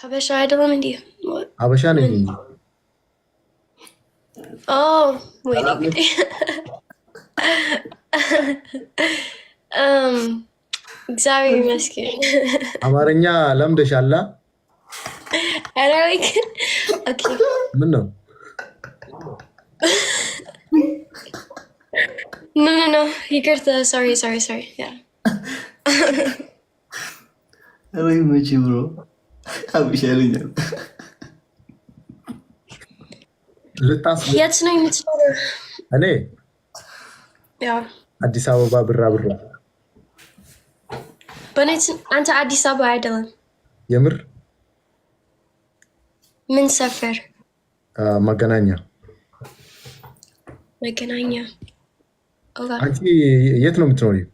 ሀበሻ አይደለም እንዴ? ሀበሻ ነኝ ምን? እንጂ። Oh, ወይኔ ጉዴ። እም፣ እግዚአብሔር ይመስገን። አማርኛ ለምደሻላ? ኧረ like, okay. ምን ነው? No, no, no, ይቅርታ። Sorry, sorry, sorry, yeah. ወይ መቼ bro ሀበሻ ይሉኛል። ልታስ የት ነው የምትኖረው? እኔ Yeah. አዲስ አበባ ብራ ብራ። በእውነት አንተ አዲስ አበባ አይደለም? የምር። ምን ሰፈር? መገናኛ። መገናኛ። Okay. አንቺ የት ነው የምትኖሪው?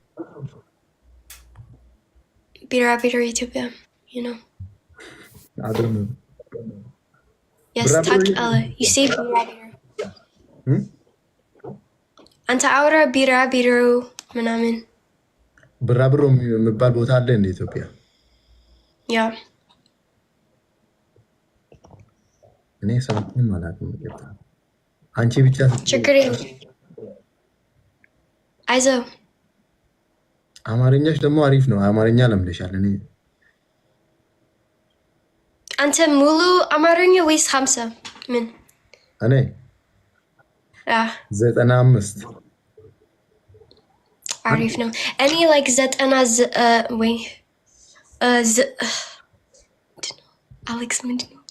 ቢራቢሮ ኢትዮጵያ። አድርም። Yes. ቢራቢሮ። ታውቃለህ? You say ቢራቢሮ። እም? አንተ አውራ ቢራቢሮ ምናምን። ብራብሮ የሚባል ቦታ አለ እንደ ኢትዮጵያ? Yeah. እኔ ሰምቼም አላውቅም። ይቅርታ። አንቺ ብቻ ስትይ ችግር የለም። አይዞህ። አማርኛሽ ደግሞ አሪፍ ነው። አማርኛ ለምደሻል። እኔ አንተ ሙሉ አማርኛ ወይስ 50 ምን? እኔ Yeah. 95። አሪፍ ነው። እኔ like 90 ወይ ምንድን ነው? አሌክስ ምንድን ነው?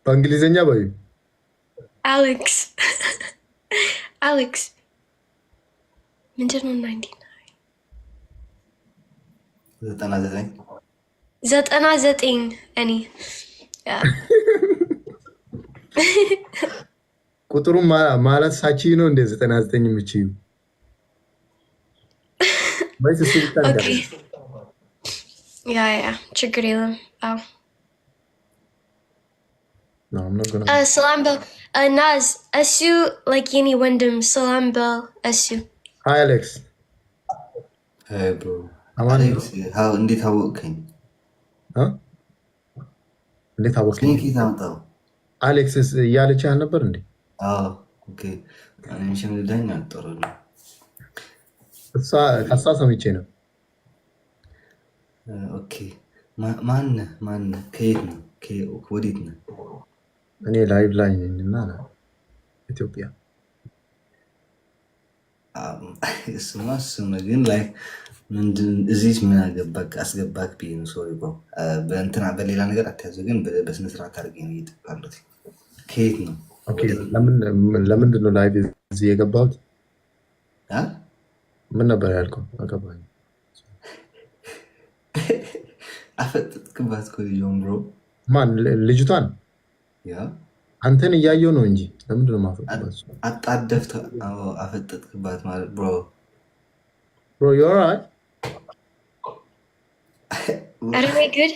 በእንግሊዝኛ በዩ። አሌክስ፣ አሌክስ፣ ምንድን ነው 99? 99። 99 እኔ፣ yeah. ቁጥሩን ማለት ሳቺ ነው እንደ 99 የምችዩ ወይስ እሱ ብቻ Okay. እንዳለ? Yeah, ችግር የለም። አዎ። No, I'm not gonna. ሰላም በል ናዝ፣ እሱ like የኔ ወንድም፣ ሰላም በል እሱ። Hi አሌክስ። Hey bro. አማን ነው? አሌክስ፣ እንዴት አወቅከኝ? እ? እንዴት አወቅኝ? ስሜን ከየት አመጣኸው? አሌክስ እያለች አልነበር እንዴ? አዎ okay። እኔም ሽምግልናኝ ጥሩ ነው። እሷ ከእሷ ሰምቼ ነው። Okay፣ ማነህ? ማነህ? ከየት ነው? ወዴት ነህ? እኔ live ላይ ነኝ እና ኢትዮጵያ። እሱማ እሱ ነው፣ ግን like ምንድን እዚህ ምን አገባክ አስገባክ ብዬ ነው። Sorry bro፣ በእንትና በሌላ ነገር አትያዘው፣ ግን በስነ ስርዓት አድርጌ ነው እየጠየኩት። ከየት ነው? Okay. ወዴት ነው? ለምንድን ነው live እዚህ የገባሁት? አ? ምን ነበር ያልከው? አልገባኝም። አፈጠጥክባት እኮ ልጇን bro። ማን ልጅቷን? Yeah. አንተን እያየው ነው እንጂ ለምንድን ነው የማፈጥባት? አጣደፍተ አፈጠጥክባት ማለት bro። Bro, you alright? ኧረ ወይ ጉድ!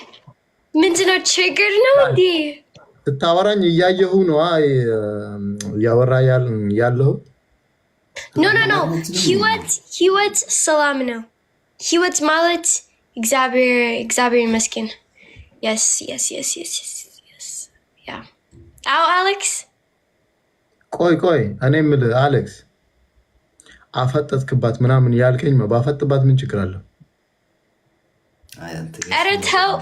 ምንድን ነው፣ ችግር ነው እንዴ? ስታወራኝ እያየሁ ነው እያወራ ያለሁ። No, no, no፣ ህይወት ህይወት ሰላም ነው። ህይወት ማለት እግዚአብሔር እግዚአብሔር ይመስገን። Yes, yeah፣ አዎ አሌክስ። ቆይ ቆይ፣ እኔ የምልህ አሌክስ፣ አፈጠጥክባት ምናምን ያልከኝ ባፈጥባት ምን ችግር አለው? አይ አንተ ግን ኧረ ተው!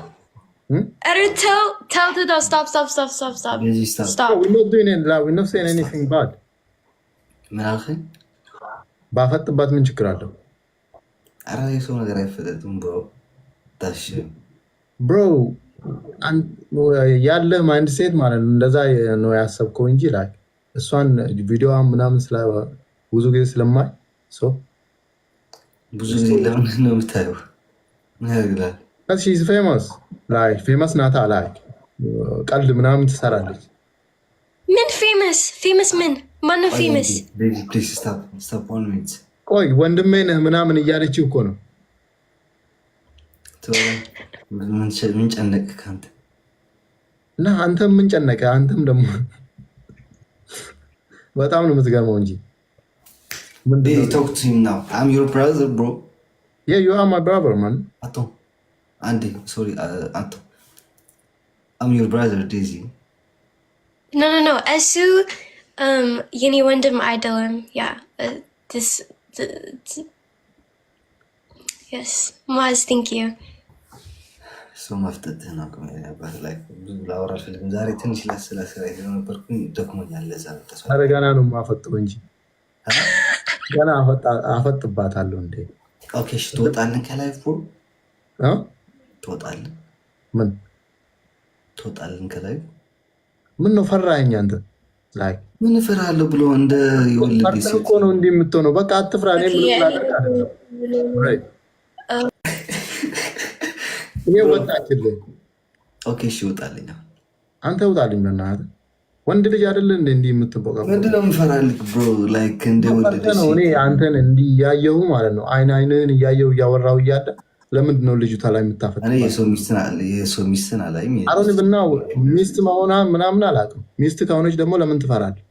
እም? ኧረ ተው ተው ተው፣ stop, stop, stop, stop, stop. በዚህ stop. Stop. We're not doing it, like, we're not saying anything bad. ምን አልከኝ? ባፈጥባት ምን ችግር አለው? ኧረ የሰው ነገር አይፈጠጥም bro ታሽ። Bro፣ ያለህ mindset ማለት ነው፣ እንደዛ ነው ያሰብከው እንጂ like እሷን ቪዲዮዋ ምናምን ብዙ ጊዜ ስለማይ so ብዙ ጊዜ ለምንድን ነው የምታየው? ምን ያደርግልሃል? She's famous, like famous ናታ፣ like ቀልድ ምናምን ትሰራለች። ምን famous? Famous ምን? ማነው famous? Please stop, stop, one minute. ቆይ ወንድሜ ነህ ምናምን እያለችው እኮ ነው። ምን ጨነቅ ከአንተ? እና አንተም ምን ጨነቀ? አንተም ደግሞ በጣም ነው የምትገርመው እንጂ። Talk to him now. I'm your brother, bro. Yeah, you are my brother, man. አቶ አንዴ sorry አንተ፣ I'm your brother ዴዚ። No, no, no፣ እሱ የኔ ወንድም አይደለም። Yeah, this yes ሙአዝ፣ thank you። ሰው ማፍጠጥህን አቁም። አባት ላይ ብዙ ላወራ አልፈልግም። ዛሬ ትንሽ ላስላስ ላይ ስለነበርኩኝ ደክሞኛል። ለዛ ነው ተስፋ። ኧረ ገና ነው የማፈጥው እንጂ ገና አፈጥባታለሁ እንዴ። Okay እሺ፣ ትወጣለን ከ live bro? እ? ትወጣለን? ምን? ትወጣለን ከ live? ምን ነው ፈራኸኝ አንተ? Like ምን እፈራለሁ ብሎ እንደ የወለደ ፈርተህ ሴት። እኮ ነው እንዲህ የምትሆነው። በቃ አትፍራ። እኔ ምንም ላደርግ አይደለም። Right. እኔ ወጣችልህ። Okay እሺ፣ ይወጣልኛ። አንተ ውጣልኝ በእናትህ። ወንድ ልጅ አይደለ እንደ እንዲህ የምትቦቀ? ምንድን ነው የምፈራልህ bro? Like እንደ ወለደ ፈርተህ ነው። እኔ ሴት። አንተን እንዲህ እያየሁ ማለት ነው፣ አይን አይንህን እያየሁ እያወራሁ እያለ ለምንድን ነው ልጅቷ ላይ እኔ የምታፈጥባት? የሰው ሚስትን አላይም። አሁን ብና ሚስት መሆኗ ምናምን አላውቅም። ሚስት ከሆነች ደግሞ ለምን ትፈራለህ?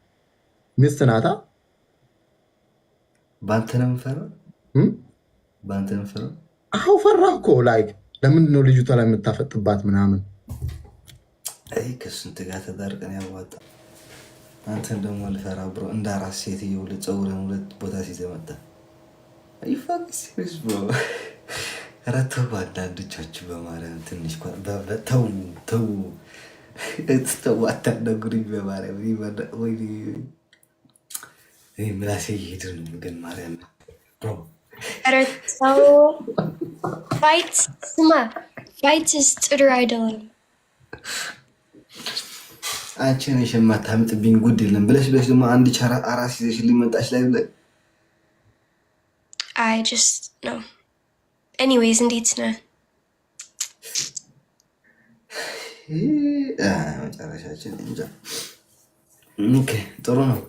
ሚስት ናታ። በአንተ ነው የምፈራው። እም? በአንተ ነው የምፈራው። አዎ ፈራህ እኮ። Like ለምንድን ነው ልጅቷ ላይ የምታፈጥባት ምናምን? አይ፣ ከስንት ጋር ተዳርቀን ያዋጣ። አንተን ደግሞ ልፈራ bro? እንደ አራስ ሴትዮ ሁለት ፀጉርህን ሁለት ቦታ ሲይዘህ መጣ። Are you fucking serious, bro? ኧረ ተው፣ አንዳንዶቻችሁ በማርያም ትንሽ ተው ተው ተው፣ አታናግሩኝ በማርያም። ወይኔ እኔ ምላሴ እየሄደ ነው ግን ማርያም bro። ኧረ ተው፣ fight፣ ስማ፣ fight ጥሩ አይደለም። አንቺ ነሽ የማታምጥብኝ ጉድ የለም ብለሽ ብለሽ ደግሞ አንድ ቻራ አራስ ይዘሽልኝ መጣሽ ላይ ብለሽ። I just no. Anyways፣ እንዴት ነህ? መጨረሻችን እንጃ። Okay ጥሩ ነው።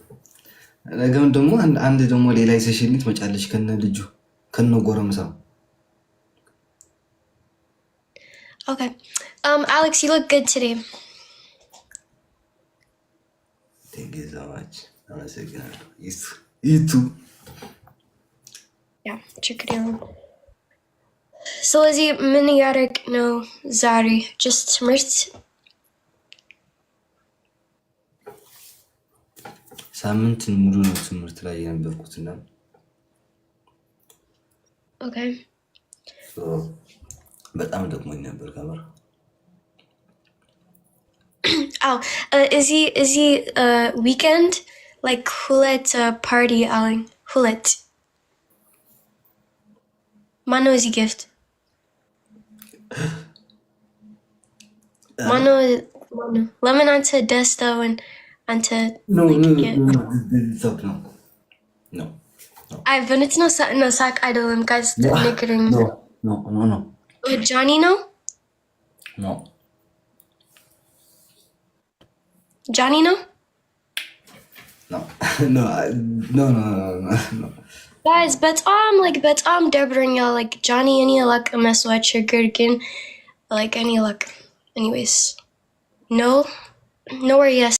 ነገም ደግሞ አንድ ደግሞ ሌላ ይዘሽልኝ ትመጫለሽ ከነ ልጁ ከነ ጎረምሳው። Okay. Alex, you look good today. Thank you so much፣ አመሰግናለሁ። You too። Yeah፣ ችግር የለም። ስለዚህ ምን ያደርግ ነው ዛሬ? Just ትምህርት? ሳምንት ሙሉ ነው ትምህርት ላይ የነበርኩትና በጣም ደክሞኝ ነበር ከምር። አዎ፣ እዚህ weekend like ሁለት ፓርቲ አለኝ። ሁለት። ማነው እዚህ gift? ማነው? ማነው? ለምን አንተ ደስታውን አንተ No. Like No. get No, no. አይ በእውነት ነው፣ ነው ሳቅ አይደለም guys፣ ንገረኝ። No, no, no, no. ጆኒ ነው? No. ጆኒ ነው? No, no, no, no, no, no. Guys፣ በጣም like በጣም ደብሮኛል። Like ጆኒ እኔ አላውቅም እሷ ችግር ግን like እኔ አላውቅም። Anyways, no, no or yes?